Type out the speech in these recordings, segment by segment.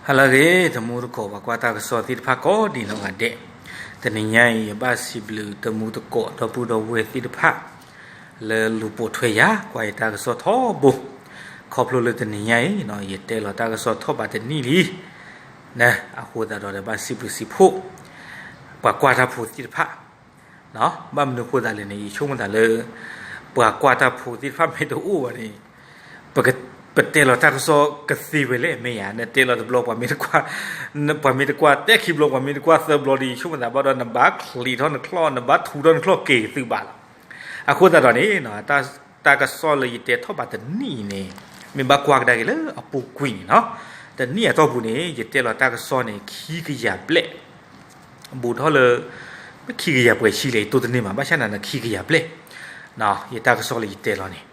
ဟါလၢအဂ့ၤ တမူတကိး ပှၤကွၢ်တၢ်ကစီၣ်သ့ၣ်တဖၣ်ကိးဒံးနီၢ်ဂၤဒဲး, တနံၤညါအံၤ ယဘၣ်စံးဘျုးတမူတကိး ဒီပုၢ်ဒီဝဲၢ်သ့ၣ်တဖၣ် လၢလူၤပိာ်ထွဲယၤ ကွၢ်ယတၢ်ကစီၣ်ထီဘိ, ခီဖျိလၢတနံၤညါအံၤ ယတဲလီၤတၢ်ကစီၣ်ထီၣ်ဘးတနံၣ်လံ, အဃိသတးဒီး ဘၣ်စံးဘျုးစံးဖှိၣ် ပှၤကွၢ်တၢ်ဖိသ့ၣ်တဖၣ် ဘၣ်မနုၤအဃိသတးလဲၣ်န့ၣ် ယဆိကမိၣ်သးလၢ ပှၤကွၢ်တၢ်ဖိသ့ၣ်တဖၣ်မ့ၢ်တအိၣ်ဘၣ်န့ၣ် ပတဲလီၤတၢ်ကစီၣ်ကသ့ဝဲလဲၣ် မ့ၢ်ဧါ, နတဲလီၤတဘျီ ပှၤမ့ၢ်တကွၢ်, ပှၤမ့ၢ်တကွၢ် တဲခံဘျီ ပှၤမ့ၢ်တကွၢ်သၢဘျီဒီး ယဆိကမိၣ်သးဘၣ်ဒီး နဘၣ်ချံးထီၣ်နချီၣ် နဘၣ်ထူးထီၣ်နချီၣ်က့ၤကသုးဘၣ်လီၤ. အဃိသတးဒီးန့ၣ် တၢ်ကစီၣ်လၢယတဲထီၣ်ဘးတနံၣ်အံၤန့ၣ် မ့ၢ်ဘၣ်ကွၢ်ကဒါက့ၤလၢအပူၤကွံာ်န့ၣ်နီၤ, တနံၣ်အတီၢ်ပူၤန့ၣ် ယတဲလီၤတၢ်ကစီၣ်န့ၣ် ခံကယၤဘျဲၣ် ဘူးထီၣ်လၢ ခံကယၤပှဲၤဆံလဲၣ် ယတိၢ်တန့ၢ်မး ဘၣ်ဆၣ်နၤန့ၣ် ခံကယၤဘျဲၣ် ယတၢ်ကစီၣ်လၢယတဲလီၤန့ၣ်,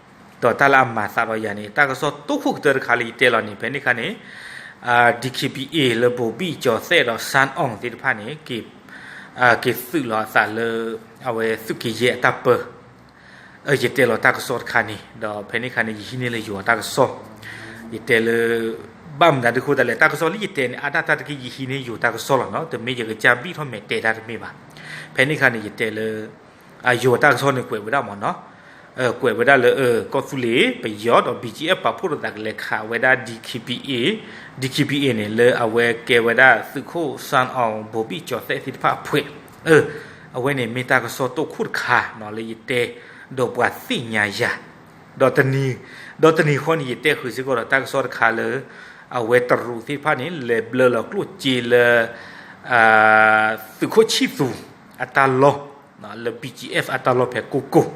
ဒီးတၢ်လၢအမၤသးဒီးယၤန့ၣ် တၢ်ကစီၣ်တိခိၣ်ကတၢၢ်တခါလၢယတဲလီၤန့ၣ် ဖဲန့ၣ်ခါန့ၣ် DKBA လၢ ဘိၤဘံၣ်ကၠီၤသဲးဒီး Sun On သ့ၣ်တဖၣ်န့ၣ် က့ၤသုးလီၤအသးလၢ အဝဲသုးက့ယဲၢ်အတၢ်ပၢ ယတဲလီၤတၢ်ကစီၣ်တခါန့ၣ် ဒီးဖဲန့ၣ်ခါန့ၣ် ယဟံးန့ၢ်လၢယိၤအတၢ်ကစီၣ်, ယတဲလၢ ဘၣ်မနုၤဒုးဃိသတးလဲၣ် တၢ်ကစီၣ်လၢယတဲန့ၣ် အါဒၣ်တၢ်တက့ၢ် ယဟံးန့ၢ်ယိၤတၢ်ကစီၣ်လီၤနီၤ, တမ့ၢ်ယကစၢ်ဘံၣ်ထီၣ်မဲာ်တဲတၢ်တမ့ၢ်ဘၣ်. ဖဲန့ၣ်ခါန့ၣ် ယတဲလၢ ယိၤတၢ်ကစီၣ်န့ၣ် ကွဲးဝဲဒၣ်မ့ၢ်နီၤ, ကွဲးဝဲဒၣ်လၢ ကီၢ်သူလ့ၤပယီၤဒီး BGF ပာ်ဖှိၣ်လိာ်သးကလဲၤခးဝဲဒၣ် DKBA, DKBA န့ၣ် လၢအဝဲကဲဝဲဒၣ်သုးခိၣ် Sun On ဘိၤဘံၣ်ကၠီၤသဲးသ့ၣ်တဖၣ်အဖှဲး အဝဲန့ၣ်မ့ၢ်တၢ်ကစီၣ်တိခိၣ်တခါနီၤ လၢယတဲ ဒီးပှၤသ့ၣ်ညါယၤ, ဒီးတနံၤ ဒီးတနံၤဃီန့ၣ် ယတဲဃုာ်စ့ၢ်ကီးဒီးတၢ်ကစီၣ်တခါလၢ အဝဲတရူးသ့ၣ်တဖၣ်န့ၣ် လဲၤဘျၢလီၤကျိၣ်စ့လၢ သုးခိၣ်ဆံၣ်သူ အတၢ်လီၢ် လၢ BGF အတၢ်လီၢ်ဖဲကိၢ်ကိၢ်,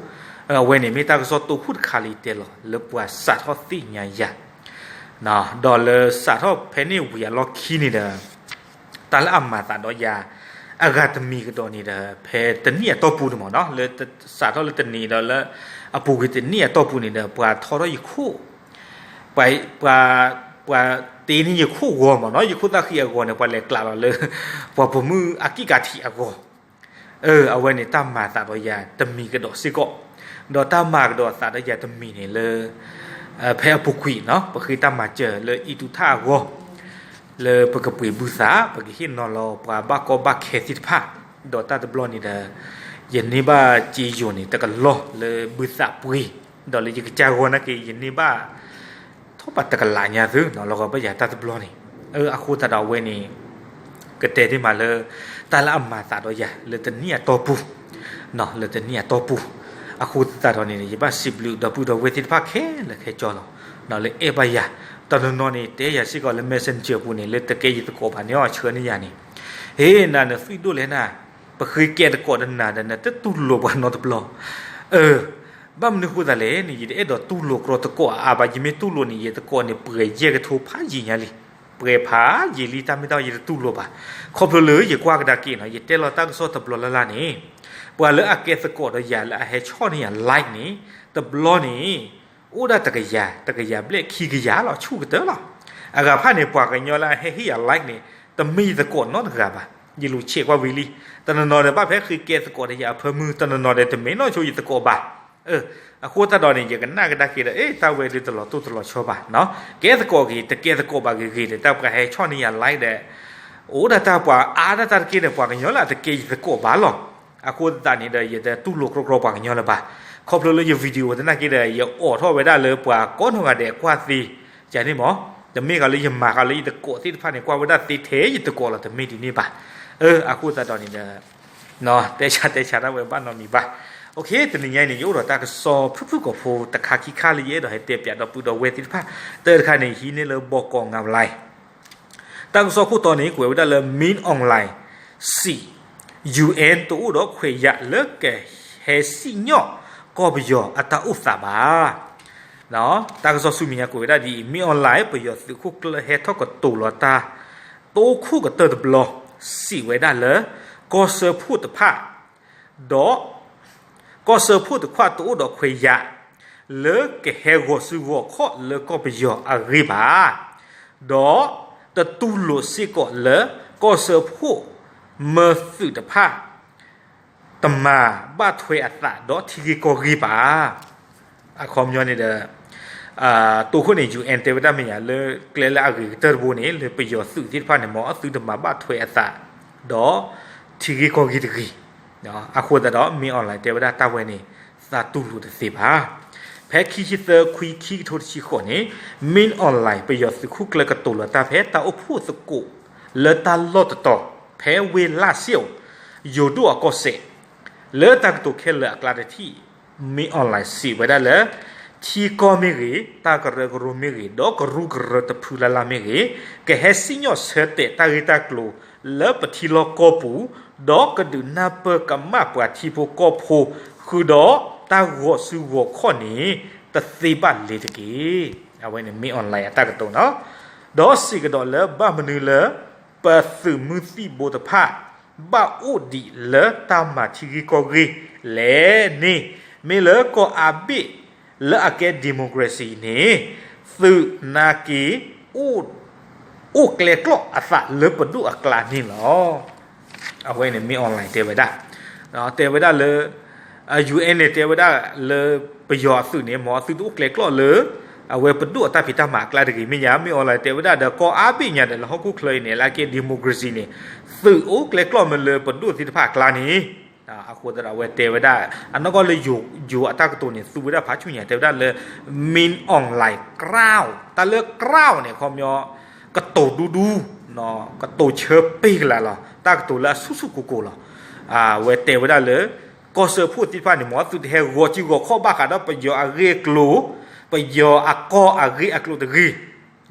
အဝဲန့ၣ်မ့ၢ်တၢ်ကစီၣ်တိခိၣ်တခါလၢယတဲလီၤ လၢပှၤစးထီၣ်သ့ၣ်ညါယၤ ဒီးလၢစးထီၣ်ဖဲန့ၣ်ဝံၤအလီၢ်ခံန့ၣ်ဒီး တၢ်လၢအမၤသးဒီးယၤ အဂၤတမံၤကဒီးန့ၣ်ဒီး ဖဲတနံၣ်အတီၢ်ပူၤန့ၣ်မ့ၢ်နီၤ လၢစးထီၣ်လၢတနံၤဒီးလၢ အပူၤကွံာ်တနံၣ်အတီၢ်ပူၤန့ၣ်ဒီး ပှၤထီထီၣ်ယခိၣ် ပှၤ ပှၤတ့န့ၢ်ယခိၣ်ဂီၤမ့ၢ်နီၤ ယခိၣ်သၣ်ဃံအဂီၤန့ၣ် ပှၤလဲၤကျးလီၤလၢ ပှၤပိာ်မုၣ်အကံၣ်ကးထံးအဂီၤ အဝဲန့ၣ်တၢ်မၤသးဒီးယၤတမံၤကဒီးစ့ၢ်ကီး, ဒီးတၢ်မၤကဒီးသးဒီးယၤတမံၤန့ၣ်လၢ ဖဲအပူၤကွံာ်နီၤ ပဃ့တၢ်မၤစၢၤလၢအံၤတူၢ်ထၣ်အဂီၢ်, လၢပကပှ့ၤဘုသး ပကဟ့ၣ်နီၤလီၤပှၤဘၣ်ကီဘၣ်ခဲသ့ၣ်တဖၣ်, ဒီးတၢ်တဘျီန့ၣ်ဒီး ယန့ၢ်ဘၣ်စ့ယိၤန့ၣ် တကလီၢ်လၢဘုသးပှ့ၤ, ဒီးလၢယကစၢ်ဂီၢ်နာ်က့ ယန့ၢ်ဘၣ် ထီၣ်ဘးတကလးညါသု လီၤဂီၤဘၣ်ယၤတၢ်တဘျီန့ၣ်, အဃိသတးဒီးအဝဲန့ၣ် ကတဲသ့မးလၢ တၢ်လၢအမၤသးဒီးယၤ လၢတနံၣ်အတီၢ်ပူၤ, လၢတနံၣ်အတီၢ်ပူၤ, အဃိသတးဒီးန့ၣ် ယဘၣ်စံးဘျုးဒီပုၢ်ဒီဝဲၢ်သ့ၣ်တဖၣ်ခဲလၢာ်ခဲဆ့လီၤ, လၢအဲၣ်ဘၣ်ယၤ, တနီၤနီၤန့ၣ် တဲယၤစ့ၢ်ကီးလၢ Messenger ပူၤန့ၣ် လၢတကဲယသကိးဘၣ်န့ၣ် အီဆှၢန့ၢ်ယၤန့ၣ်, ဟ့ၣ် နၤနသွံၣ်ဒိၣ်လဲၣ်နၤ, ပဃ့ကဲသကိးဒီးနၤဒီး နတတူၢ်လိာ်ပှၤနီတဘျီ ဘၣ်မနုၤဃိသတးလဲၣ်န့ၣ် ယတအဲၣ်ဒိးတူၢ်လိာ်ကြီသကိးအါအါဘၣ်, ယမ့ၢ်တူၢ်လိာ်န့ၣ် ယသကိးန့ၣ် ပှဲၤယဲၢ်ကထိဖးယံာ်ညါလံ, ပှဲၤဖးယံာ်လံ တၢ်မ့ၢ်တၢ်ယတတူၢ်လိာ်ဘၣ်, ခီဖျိလၢယကွၢ်ကဒါက့ၤနီၤ ယတဲလီၤတၢ်ကစီၣ်တဘျီလၢ်လၢ်န့ၣ်, ပှၤလၢအကဲသကိးဒီးယၤလၢအဟဲဆီၣ်န့ၢ်ယၤ like န့ၣ်, တဘျီန့ၣ် အိၣ်ဒၣ်တကယၤ, တကယၤဘျဲၣ်ခံကယၤလီၤ ဆူၣ်ကတၢၢ်လီၤ, အဂၤဖၣ်န့ၣ် ပှၤကညီလၢအဟဲဟ့ၣ်ယၤ like န့ၣ် တမ့ၢ်ယသကိးနီတဂၤဘၣ်, ယလူၤဆဲးကွၢ်ဝံၤလံ, တနီၤနီၤဒီးဘၣ်ဖဲဃ့ကဲသကိးဒီးယၤအဖၢမုၢ် တနီၤနီၤဒီးတမ့ၢ်နီၢ်ဆိယသကိးဘၣ် အဃိသတးဒီးန့ၣ် ယကနၣ်ကဒါက့ၤဒီး အဲ တၢ်ဝဲဒၣ်တလီၤတိၢ်တလီၤဆီဘၣ်, ကဲသကိးဂ့ၤ တကဲသကိးဘၣ်ဂ့ၤဂ့ၤဒီး တၢ်ပှၤဟဲဆီၣ်န့ၢ်ယၤ like ဒီး အိၣ်ဒၣ်တၢ်ပှၤအါဒၣ်တၢ်တက့ၢ်ဒီး ပှၤကညီလၢအတကဲယသကိးဘၣ်လီၤ, အဃိသတးန့ၣ်ဒီး ယတတူၢ်လိာ်ကြီကြီပှၤကညီလၢၤဘၣ်, ခီဖျိလၢယ video သနာ်က့ဒီး ယအိးထီၣ်ဝဲဒၣ်လၢပှၤကိးနီၢ်ဂၤဒဲးကွၢ်သ့, ကန့ၣ်မ့ၢ်, တမ့ၢ်ဃာ်လၢယမၤဃာ်လၢယသကိးသ့ၣ်တဖၣ်န့ၣ် ကွၢ်ဝဲဒၣ်သ့ထဲယသကိးလီၤ တမ့ၢ်ဒ်န့ၣ်ဘၣ်, အဃိသတးဒီးန့ၣ်ဒီး တဲဆါတဲဆါတၢ်ဝဲဘၣ်နီတမံၤဘၣ်, တနံၤညါအံၤန့ၣ် ယအိၣ်ဒီးတၢ်ကစီၣ်ဖုၣ်ဖုၣ်ကိာ်ဖိတခါခံခါလၢယအဲၣ်ဒိးဟဲတဲပၠးဒီပုၢ်ဒီဝဲၢ်သ့ၣ်တဖၣ်, တၢ်တခါန့ၣ် ဟံးန့ၢ်လၢ ဘီကီၢ်ငါးလါ တၢ်ကစီၣ်ခိၣ်တီန့ၣ် ကွဲးဝဲဒၣ်လၢ Min Aung Hlaing စံး UN တအိၣ်ဒီးခွဲးယာ်လၢကဟဲစံၣ်ညီၣ်ကီၢ်ပယီၤအတၢ်အိၣ်သးဘၣ်, တၢ်ကစီၣ်ဆူမဲာ်ညါကွဲးဝဲဒၣ်ဒ်အံၤ, Min Aung Hlaing ပယီၤသုးခိၣ်ကျၢၢ်ဟဲထီၣ်ကတိၤလီၤတၢ် တိခိၣ်ကတၢၢ်တဘျီ, စံးဝဲဒၣ်လၢ ကီၢ်စၢဖှိၣ်တဖၣ် ဒီး ကီၢ်စၢဖှိၣ်တဖၣ်တအိၣ်ဒီးခွဲးယာ် လၢကဟဲဂီၤစုဂီၤခီၣ်လၢကီၢ်ပယီၤအဂ့ၢ်ဘၣ်, ဒီးတတူၢ်လိာ်စ့ၢ်ကီးလၢ ကီၢ်စၢဖှိၣ်မၢသုးတဖၣ် တမၤဘၣ်ထွဲအသးဒီးထံဂ့ၢ်ကီၢ်ဂ့ၢ်ဘၣ်. အခီပညီန့ၣ်ဒီး တိၢ်ခိၣ်န့ၣ် ယူၣ်အဲၣ် တဲဝဲဒၣ်မ့ၢ်ညါလၢကျဲလၢအဂ့ၤကတၢၢ်တဘိန့ၣ် လၢပယီၤသုးသ့ၣ်တဖၣ်န့ၣ် မ်အသုတမၤဘၣ်ထွဲအသး ဒီးထံဂ့ၢ်ကီၢ်ဂ့ၢ်တဂ့ၤ, အဃိသတးဒီး မင်းအောင်လှိုင် တဲဝဲဒၣ်တၢ်ဝဲန့ၣ် သးတူၢ်လိာ်တသ့ဘၣ်. ဖဲခံဆံသၢ ခွံ ခံကထိတဆံဃိးန့ၣ် မင်းအောင်လှိုင် ပယီၤသုးခိၣ်ကျၢၢ်ကတိၤလီၤတၢ်ဖဲ တၢ်အိၣ်ဖှိၣ်သကိး လၢတၢ်လီၢ်တတီၤ ဖဲဝ့ၢ်လၢ်စ့ၣ်အိၤ ယိၤဒိၣ်အကီၢ်စဲၣ် လၢတၢ်ကတိၤခဲလၢာ်အကျါတထံၣ် မင်းအောင်လှိုင် စံးဝဲဒၣ်လၢ ထံကီၢ်မ့ၢ်ဂ့ၤ, တၢ်ကရၢကရိမ့ၢ်ဂ့ၤ, ဒီးကရူၢ်ကရၢတဖုလၢ်လၢ်မ့ၢ်ဂ့ၤ, ကဟဲစံၣ်ညီၣ်ဆၢတဲာ်တၢ်ဂ့ၢ်တၢ်ကျိၤလၢပထံလီၢ်ကီၢ်ပူၤ, ဒီးကဒုးနၢ်ပၢၢ်ကမၣ်ပှၤထံဖိကီၢ်ဖိဃုာ်ဒီး တၢ်ဂီၤစုဂီၤခီၣ်န့ၣ် တသ့ဘၣ်လ့ၤတက့ၢ်. အဝဲန့ၣ် မင်းအောင်လှိုင် အတၢ်ကတိၤနီၤ. ဒီးစံးကဒီးလၢ ဘၣ်မနုၤလၢ ပသုးမုၢ်သံၣ်ဘိတဖၣ် ဘၣ်အိၣ်ဒံးလၢတၢ်မၤထံဂ့ၢ်ကီၢ်ဂ့ၢ်လဲၣ်န့ၣ်, မ့ၢ်လၢကီၢ်အါဘ့ၣ်လၢအကဲ democracy န့ၣ် သုးနာ်က့ အိၣ်ကျဲကျီၢ်အသးလၢပဒိၣ်အကျါန့ၣ်လီၤ. အဝဲန့ၣ် မင်းအောင်လှိုင် တဲဝဲဒၣ်, တဲဝဲဒၣ်လၢ UN န့ၣ် တဲဝဲဒၣ်လၢပယီၤအသုးန့ၣ် မ်အသုတအိၣ်ကျဲကျီၢ်လၢ အဝဲပဒိၣ်အတၢ်ဖံးတၢ်မၤအကျါတဂ့ၤ. မ့ၢ်ညါ မင်းအောင်လှိုင် တဲဝဲဒၣ်ဒီး ကီၢ်အါဘ့ၣ်ညါဒီး လၢဟီၣ်ခိၣ်ချၢအံၤန့ၣ် လၢအကဲ democracy န့ၣ် သုးအိၣ်ကျဲကျီၢ်မ့ၢ်လၢပဒိၣ်သ့ၣ်တဖၣ်အကျါန့ၣ်, အဃိသတးဒီး အဝဲတဲဝဲဒၣ် အနီၢ်ကီၢ်လၢယိၤအတၢ်ကတိၤန့ၣ် သူဝဲဒၣ်ဖးဆူညါ တဲဝဲဒၣ်လၢ မင်းအောင်လှိုင် ကြၢး, တၢ်လၢကြၢးန့ၣ် အခီပညီ ကတိၤဒူဒူ, ကတိၤဆၢပ့ၢ်ကလာ်လီၤ, တၢ်ကတိၤလၢအဆူၣ်ဆူၣ်ကိၢ်ကိၢ်လီၤ. အဝဲတဲဝဲဒၣ်လၢ ကီၢ်စၢဖှိၣ်သ့ၣ်တဖၣ်န့ၣ် မ်သုတဟဲဂီၤစုဂီၤခီၣ်ဘၣ်ဃးဒီးပယီၤအဂ့ၢ်အကျိၤ, ပယီၤအကီၢ်အဂ့ၢ်အကျိၤတဂ့ၤ.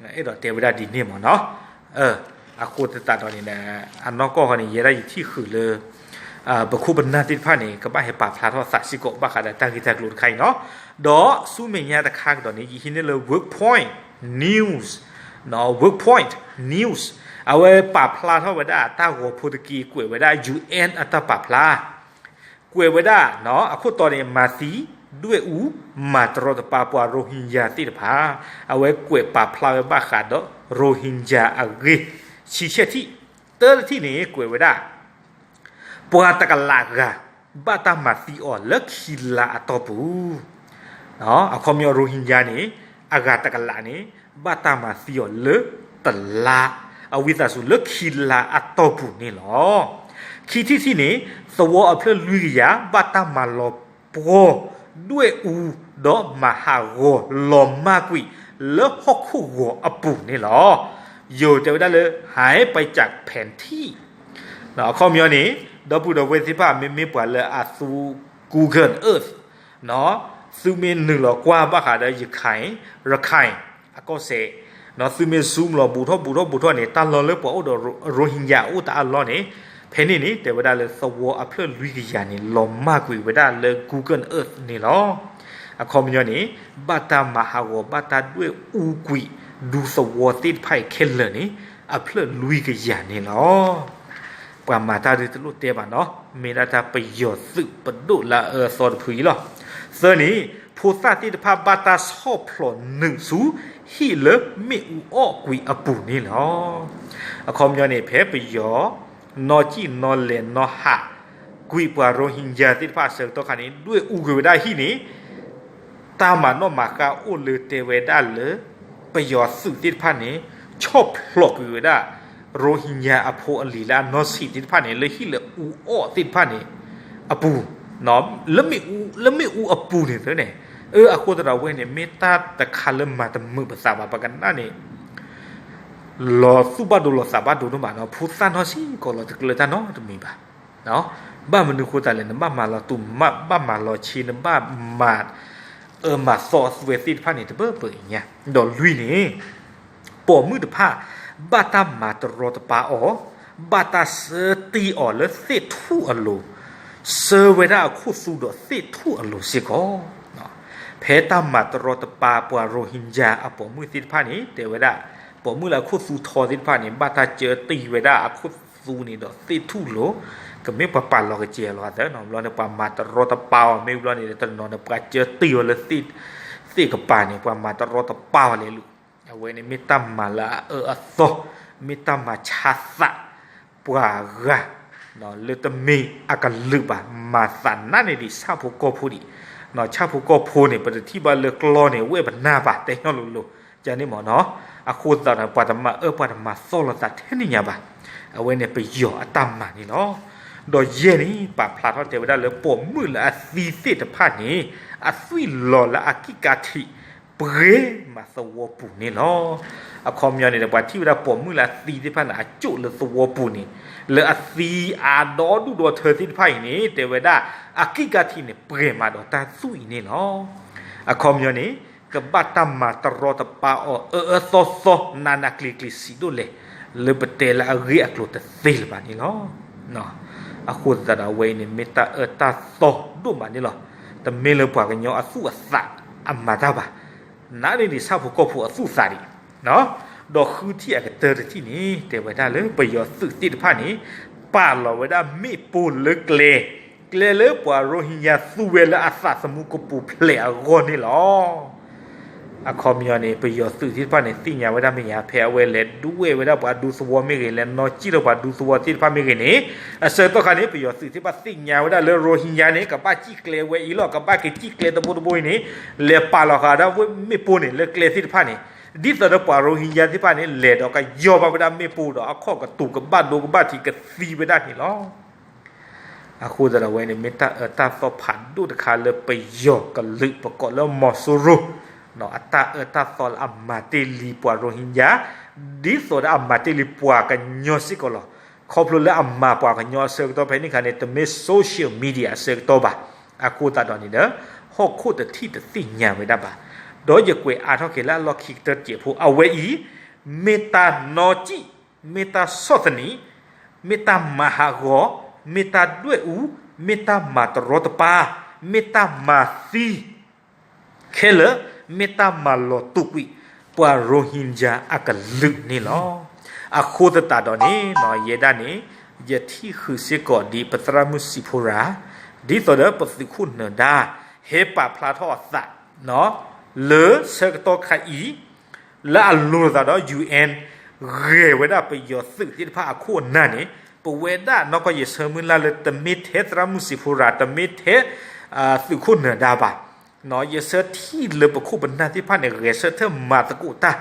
အဲၣ်ဒိးတဲဝဲဒၣ်ဒ်န့ၣ်မ့ၢ်နီၤ. အဃိသတးဒီးန့ၣ် အနီၢ်ကီၢ်ဃီန့ၣ် ယဲဒၣ်ယထံၣ်ဃုာ်လၢ ပခိၣ်ပနၢ်သ့ၣ်တဖၣ်န့ၣ် ကဘၣ်ဟဲပာ်ဖျါထီၣ်သးစ့ၢ်ကီးဘၣ်ဃးဒီးတၢ်ဂ့ၢ်တၢ်ကျိၤတခါအံၤနီၤ. ဒီးဆူမဲာ်ညါတခါကဒီးန့ၣ် ယဟံးန့ၢ်လၢ Workpoint News, Workpoint News အဝဲပာ်ဖျါထီၣ်ဝဲဒၣ်တၢ်ဂီၤဖိတက့ၢ် ကွဲးဝဲဒၣ် UN အတၢ်ပာ်ဖျါ ကွဲးဝဲဒၣ် အခိၣ်တီန့ၣ် မၤသံ ဒွဲၣ်အူ မၤတရီတပါပှၤ Rohingya သ့ၣ်တဖၣ်, အဝဲကွဲးပာ်ဖျါဝဲဘၣ်ဃးဒီး Rohingya အဂ့ၢ် ဆံဆဲၣ်ထံၣ်, တၢတထံၣ်န့ၣ် ကွဲးဝဲဒၣ် ပှၤတကလးဂၤ ဘၣ်တၢ်မၤသံအီၤလၢခံလါအတီၢ်ပူၤ အခီပညီ Rohingya န့ၣ် အဂၤတကလးန့ၣ် ဘၣ်တၢ်မၤသံအီၤလၢတလါ, အဝံသးစူၤလၢခံလါအတီၢ်ပူၤန့ၣ်လီၤ. ခံထံၣ်တထံၣ်န့ၣ် သဝီအဖျၢၣ်လွံၢ်ကယၤ ဘၣ်တၢ်မၤလီၤပှီၢ် ဒွဲၣ်အူ ဒီးမၤဟးဂီၤလီၤမၢ်ကွံာ်လၢဟီၣ်ခိၣ်ဂီၤအပူၤန့ၣ်လီၤ. ယိၤတဲဝဲဒၣ်လၢ หายไปจากแผนที่ အခီပညီန့ၣ် ဒီပုၢ်ဒီဝဲၢ်သ့ၣ်တဖၣ် မ့မ့ၢ်ပှၤလၢအသူ Google Earth သုမ့ၢ်နုာ်လီၤကွၢ်ဘၣ်ဃးဒီး ရခိုင်, ရခိုင် အကီၢ်စဲၣ်, သုမ့ၢ် zoom လီၤဘူးထီၣ်ဘူးထီၣ်ဘူးထီၣ်န့ၣ် တၢ်လီၢ်လၢပှၤအိၣ်ဒီး Rohingya အအိၣ်တၢ်အလီၢ်န့ၣ်, ဖဲန့ၣ်န့ၣ် တဲဝဲဒၣ်လၢသဝီအဖျၢၣ်လွံၢ်ကယၤန့ၣ် လီၤမၢ်ကွံာ်ဝဲဒၣ်လၢ Google Earth န့ၣ်လီၤ. အခီပညီန့ၣ် ဘၣ်တၢ်မၤဟးဂီၤ ဘၣ်တၢ်ဒွဲၣ်အူကွံာ် ဒူသဝီသ့ၣ်တဖၣ်အံၤခဲလၢာ်န့ၣ် အဖျၢၣ်လွံၢ်ကယၤန့ၣ်လီၤ. ပှၤမၤတၢ်ဒုးတလိၣ်တဲဘၣ်နီၤ, မ့ၢ်ဒၣ်တၢ်ပယီၤသုးပဒိၣ်လၢအအၢအသီတဖုအံၤလီၤ. သၢန့ၣ် ဖိသၣ်သ့ၣ်တဖၣ်ဘၣ်တၢ်ဆီၣ်ဖျိးနုာ်ဆူ ဟံၣ်လၢမ့ၣ်အူအီၣ်ကွံာ်အပူၤန့ၣ်လီၤ. အခီပညီန့ၣ် ဖဲပယီၤ နီၢ်ကံၣ်နီၢ်လဲၤနီၢ်ဟး ကွံာ်ပှၤ Rohingya သ့ၣ်တဖၣ်အဆၢကတီၢ်ခါန့ၣ် ဒွဲၣ်အူကွံာ်ဝဲဒၣ်ဟံၣ်န့ၣ် တၢ်မၤနီၣ်မၤဃါအိၣ်လၢတဲဝဲဒၣ်လၢ ပယီၤသုးသ့ၣ်တဖၣ်န့ၣ် ဆီၣ်ဖျိးကွံာ်ဝဲဒၣ် Rohingya အဖိအလံၤလၢအနီၢ်ဆံးသ့ၣ်တဖၣ်န့ၣ် လၢဟံၣ်လၢအူအီၣ်သ့ၣ်တဖၣ်န့ၣ် အပူၤ, လၢမ့ၣ်အူ, လၢမ့ၣ်အူအပူၤန့ၣ်သ့န့ၣ်, အဃိသတးဒီးဝဲန့ၣ် မ့ၢ်တၢ်တခါလၢမၤတမုာ်ပသးဘၣ် ပကနၣ်န့ၣ် လီၤသူၣ်ဘၣ်ဒိလီၤသးဘၣ်ဒိဒိၣ်မးနီၤ, ဖိသၣ်နီၢ်ဆံးကိးလီၤတကျၢၤတၢ်နီတမံၤဘၣ်. ဘၣ်မနုၤဃိသတးလဲၣ်, နဘၣ်မၤလီၤတူာ်, ဘၣ်မၤလီၤဆ့, နဘၣ်မၤအၢမၤသီအသွဲသ့ၣ်တဖၣ်န့ၣ် တဘၢဘၢအံၤညါ, ဒီးလွံၢ်န့ၣ် ပိာ်မုၣ်တဖၣ် ဘၣ်တၢ်မၤတရီတပါအီၤ, ဘၣ်တၢ်ဆၢတ့ၢ်အီၤလၢသ့ၣ်ထူၣ်အလိၤ, ဆှၢဝဲဒၣ်အခိၣ်သူဒီးသ့ၣ်ထူၣ်အလိၤစ့ၢ်ကီး. ဖဲတၢ်မၤတရီတပါပှၤ Rohingya အပိာ်မုၣ်သ့ၣ်တဖၣ်န့ၣ် တဲဝဲဒၣ် ပိာ်မုၣ်လၢအခိၣ်သူထီသ့ၣ်တဖၣ်န့ၣ် ဘၣ်တၢ်ဆၢတ့ၢ်ဝဲဒၣ်အခိၣ်သူန့ၣ်ဒီးသ့ၣ်ထူၣ်လိၤ, ကမ့ၢ်ပှၤပာ်လီၤကစဲးလီၤသးနီၤ, ဘျီန့ၣ် ပှၤမၤတရီတပါအီၤ မ့ၢ်ဘျီန့ၣ် တနီၤန့ၣ် ပှၤဆၢတ့ၢ်အီၤလၢသ့ၣ်ကပၤန့ၣ် ပှၤမၤတရီတပါအီၤလဲၤလူၤ, အဝဲန့ၣ်မ့ၢ်တၢ်မၤလၢအအၢအသီ, မ့ၢ်တၢ်မၤဆါသး ပှၤဂၤ လၢတမ့ၢ်အကလုာ်ဘၣ်, မၤသးနါန့ၢ်ဒံးဆၣ်ဖိကီၢ်ဖိဒံး, ဆၣ်ဖိကီၢ်ဖိန့ၣ် ပတထံၣ်ဘၣ်လၢကျီန့ၣ် ဝဲပနၢ်ဘၣ် တဲညီလိၤလိၤ ကန့ၣ်မ့ၢ်နီၤ. အဃိသတးဒီး ပှၤတမၤအၢပှၤတမၤသီလိာ်သးထဲန့ၣ်ညါဘၣ်. အဝဲန့ၣ်ပယီၤအတၢ်မၤန့ၣ်လီၤ. ဒီးယဲၢ်န့ၣ် ပာ်ဖျါထီၣ်တဲဝဲဒၣ်လၢပိာ်မုၣ်လၢအသံသ့ၣ်တဖၣ်န့ၣ် အသွံၣ်လီၤလၢအကံၣ်ကးထံး ပှဲၤမးသဝီပူၤန့ၣ်လီၤ. အခီပညီန့ၣ်ဒီး ပှၤထံၣ်ဝဲဒၣ်ပိာ်မုၣ်လၢအသံသ့ၣ်တဖၣ်န့ၣ် အကၠိၣ်လၢသဝီပူၤန့ၣ် လၢအသံအါဒီဒူၣ်ဒီထၢသ့ၣ်တဖၣ်အံၤန့ၣ် တဲဝဲဒၣ် အကံၣ်ကးထံးန့ၣ် ပှဲၤမးဒီးတၢ်သွံၣ်အံၤန့ၣ်လီၤ. အခီပညီန့ၣ် ကဘၣ်တၢ်မၤတရီတပါအီၤ အၢအၢသီသီ နးနးကျံၤကျံၤဆံးဒိၣ်လဲၣ် လၢပတဲလၢအဂ့ၢ်အကျိၤတသ့လၢၤဘၣ်န့ၣ်လီၤ. အဃိသတးဒီး အဝဲအံၤန့ၣ် မ့ၢ်တၢ်အၢတၢ်သီဒိၣ်မးန့ၣ်လီၤ. တမ့ၢ်လၢပှၤကညီအသူၣ်အသးအမၤတၢ်ဘၣ်. နးန့ၢ်ဒံးဆၣ်ဖိကီၢ်ဖိအသူၣ်အသးဒံး ဒီးဃုထံၣ်အကတၢၢ်တထံၣ်န့ၣ် တဲဝဲဒၣ်လၢပယီၤသုးသ့ၣ်တဖၣ်န့ၣ် ပာ်လီၤဝဲဒၣ်မ့ၣ်ပိၢ်လၢကျဲ, ကျဲလၢပှၤရိဟ့ညါသူဝဲလၢအသးသမူကပူၤဖျဲးအဂီၢ်န့ၣ်လီၤ. အခီပညီန့ၣ် ပယီၤသုးသ့ၣ်တဖၣ်န့ၣ် သ့ၣ်ညါဝဲဒၣ်မဲာ်ညါ ဖဲအဝဲလဲၤဒွဲၣ်ဝဲဒၣ်ပှၤဒူသဝီမ့ၢ်ဂ့ၤ, လဲၤနီၢ်ကံၣ်ထီၣ်ပှၤဒူသဝီသ့ၣ်တဖၣ်မ့ၢ်ဂ့ၤန့ၣ်, အဆၢကတီၢ်ခါန့ၣ် ပယီၤသုးသ့ၣ်တဖၣ်သ့ၣ်ညါဝဲဒၣ်လၢရိဟ့ညါန့ၣ် ကဘၣ်စံၣ်ကျဲဝဲအံၤလီၤ, ကဘၣ်က့ၤစံၣ်ကျဲတဘိတဘိအံၤန့ၣ် လဲၤပာ်လီၤဃာ်ဝဲဒၣ်မ့ၣ်ပိၢ်န့ၣ် လၢကျဲသ့ၣ်တဖၣ်န့ၣ်, ဒ်သိးဒီးပှၤရိဟ့ညါသ့ၣ်တဖၣ်န့ၣ် လဲၤဒီးကယီၢ်ဘၣ်ဝဲဒၣ်မ့ၣ်ပိၢ်ဒီး အခီၣ်ကတူာ်ကဘၣ်ဒိကဘၣ်ထံးကသံဝဲဒၣ်န့ၣ်လီၤ. အဃိသတးဒီး အဝဲန့ၣ်မ့ၢ်တၢ်အၢတၢ်သီဖးဒိၣ်တခါလၢပယီၤကလုာ်ပကိးလၢမီၤစိရိၤ အတၢ်အၢတၢ်သီလၢအမၤတ့ၢ်လံပှၤရိဟ့ညါ ဒ်သိးဒီးအမၤတ့ၢ်လံပှၤကညီစ့ၢ်ကီးလီၤ. ခီဖျိလၢအမၤပှၤကညီအဆၢကတီၢ်ဖဲန့ၣ်အခါန့ၣ် တမ့ၢ် social media အဆၢကတီၢ်ဘၣ်. အဃိသတးဒီးန့ၣ်ဒီး ဟီၣ်ခိၣ်တထံၣ်တသ့ၣ်ညါဝဲဒၣ်ဘၣ်. ဒီးယကွဲးအါထီၣ်က့ၤလၢအလီၢ်ခံကတၢၢ်တစဲးဖိ အဝဲအံၤ မ့ၢ်တၢ်နီၣ်ကံၣ်, မ့ၢ်တၢ်ဆီၣ်သနံး, မ့ၢ်တၢ်မၤဟးဂီၤ, မ့ၢ်တၢ်ဒွဲၣ်အူ, မ့ၢ်တၢ်မၤတရီတပါ, မ့ၢ်တၢ်မၤသံ ခဲလၢာ်, မ့ၢ်တၢ်မၤလီၤတူာ်ကွံာ် ပှၤရိဟ့ညါအကလုာ်န့ၣ်လီၤ. အဃိသတးဒီးန့ၣ် ယဲဒၣ်န့ၣ် ယထံၣ်ဃုာ်စ့ၢ်ကီးဒ်ပသရၣ်မုၣ်စံးဖိရၤ ဒ်သိးဒီးပသုးခိၣ်နၢၤဒါ ဟဲပာ်ဖျါထီၣ်အသး လၢဆၢကတီၢ်ခါအံၤ လၢအလိၤသးဒီး ယူၣ်အၣ် ဂဲၤဝဲဒၣ်ပယီၤသုးသ့ၣ်တဖၣ်အခိၣ်အနၢ်န့ၣ် ပဝဲဒၣ်နီၢ်ကီၢ်ယဆၢမုၢ်လၢ်လၢတမ့ၢ်ထဲသရၣ်မုၣ်စံးဖိရၤ တမ့ၢ်ထဲ သုးခိၣ်နၢၤဒါဘၣ်. ယဆၢထံၣ်လၢပခိၣ်ပနၢ်သ့ၣ်တဖၣ်န့ၣ် ဂဲၤဆၢထၢၣ်မၤသကိးတၢ်,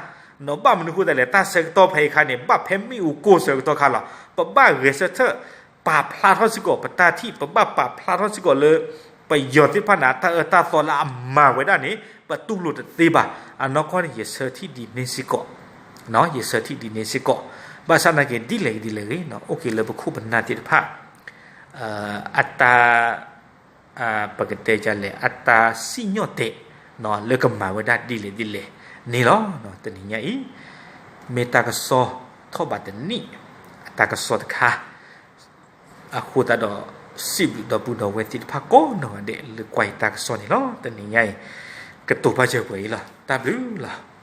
ဘၣ်မနုၤဃိသတးလဲၣ် တၢ်ဆၢကတီၢ်ဖဲအံၤအခါန့ၣ် ဘၣ်ဖဲမ့ၣ်အူကိၢ်ဆၢကတီၢ်ခါလီၤ. ပဘၣ်ဂဲၤဆၢထၢၣ် ပာ်ဖျါထီၣ်စ့ၢ်ကီးပတၢ်ထံၣ်, ပဘၣ်ပာ်ဖျါထီၣ်စ့ၢ်ကီးလၢ ပယီၤသ့ၣ်တဖၣ်န့ၣ် အတၢ်အၢတၢ်သီလၢအမၤဝဲဒၣ်န့ၣ် ပတူၢ်လိာ်တသ့ဘၣ်. အနီၢ်ကီၢ်န့ၣ် ယဆၢထံၣ်ဒ်န့ၣ်စ့ၢ်ကီး, ယဆၢထံၣ်ဒ်န့ၣ်စ့ၢ်ကီး. ဘၣ်ဆၣ်သနာ်က့ ဒ်လဲၣ်ဂ့ၤဒ်လဲၣ်ဂ့ၤ အိၣ်က့ၤလၢပခိၣ်ပနၢ်သ့ၣ်တဖၣ် အတၢ် ပကတဲဒ်လဲၣ် အတၢ်စံၣ်ညီၣ်တဲာ် လၢကမၤဝဲဒၣ်ဒ်လဲၣ်ဒ်လဲၣ်န့ၣ်လီၤ. တနံၤညါအံၤ မ့ၢ်တၢ်ကစီၣ်ထီၣ်ဘးတနံၣ် အတၢ်ကစီၣ်တခါ အဃိသတးဒီး စံးဘျုးဒီပုၢ်ဒီဝဲၢ်သ့ၣ်တဖၣ်ကိးနီၢ်ဂၤဒဲးလၢကွၢ်ယတၢ်ကစီၣ်န့ၣ်လီၤ. တနံၤညါအံၤ ကတိၤဘၣ်စၢၤပှဲၤအံၤလီၤ. တၢ်ဘျုးလီၤ.